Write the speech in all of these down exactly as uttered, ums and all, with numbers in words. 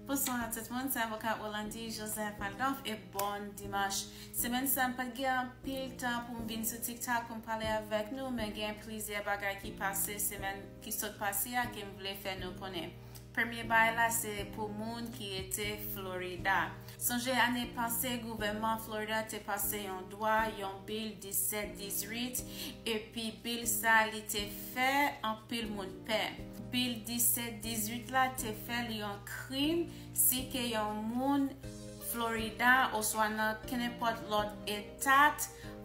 Bonswa tout moun, se avoka Rolandi Joseph Aldonf e bon dimanch. Semèn sa m pa t gen anpil tan pou m vin sou TikTok pou m pale avèk nou, men gen plizyè bagay ki pase semèn ki sot pase a ke m vle fè nou konnen. Premye bagay la se pou moun ki rete Florida. Sonje ane pase, gouvènman Florida te pase yon dwa, yon bil disèt dizwit, epi bil sa li te fè anpil moun pè. Bil disèt dizwit la te fè li yon krim si ke yon moun Florida oswa nan kenenpòt lòt eta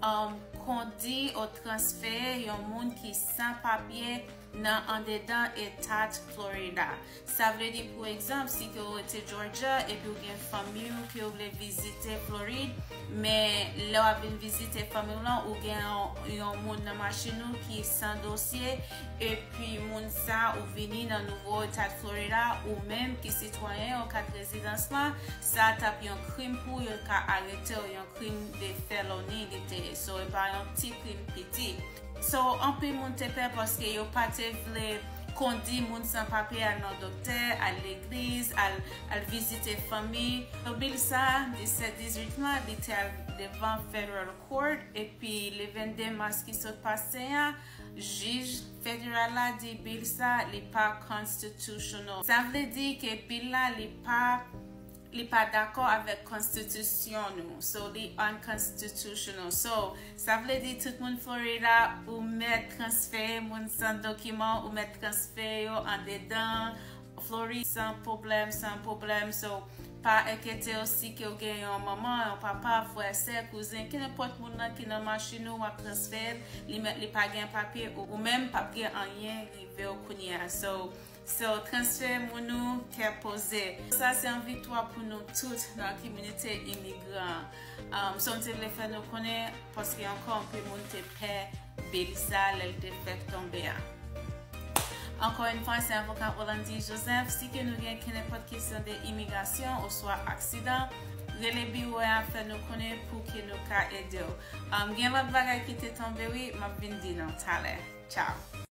um, kondi ou transfere yon moun ki san papye nan andedan eta Florida. Sa vle di, pou egzanp, si ke ou rete Georgia epi ou gen fanmi ou ke ou vle vizite Florid, men lè w ap vin vizite fanmi w lan, ou gen yon, yon moun nan machin ou ki san dosye, epi moun sa ou vini nan nouvo eta Florida, ou menm ki sitwayen yon kat rezidans lan, sa t ap yon krim pou yo ka arete w, yon krim de felony li te ye. So, e pa yon ti krim piti. So, anpil moun te pè paske yo pa te vle kondi moun san papye al nan doktè, al legliz, al, al vizite fanmi. So, bil sa, disèt dizwit lan, li te al devan federal court, epi le vennde mas ki sot pase a, jij federal la di bil sa, li pa constitutional. Sa vle di ke bil la, li pa li pa dakò avèk konstitisyon nou. So, li unconstitutional. So, sa vle di tout moun Florida, ou mèt transfere moun san dokiman, ou mèt transfere yo andedan Florid san pwoblèm, san pwoblèm. So, pa enkyete w si ke w gen yon manman, yon papa, frè, sè, kouzen, kenenpòt moun nan ki nan machin ou, w ap transfere l, li mèt, li pa gen papye, ou, ou menm p ap gen anyen rive w kounye a. So, So, transfè moun ou kè poze. Sa se yon viktwa pou nou tout nan kominote imigran. Um, so, m te vle fè nou konnen, paske ankò anpil moun te pè bil sa lè l te fèk tonbe a. Ankò yon fwa, se avoka Rolandi Joseph. Si ke nou gen kenenpòt kesyon de imigrasyon oswa aksidan, rele biwo a, fè nou konnen pou ke nou ka ede w. Um, gen lòt bagay ki te tonbe, wi, m ap vin di nou talè. Tchao.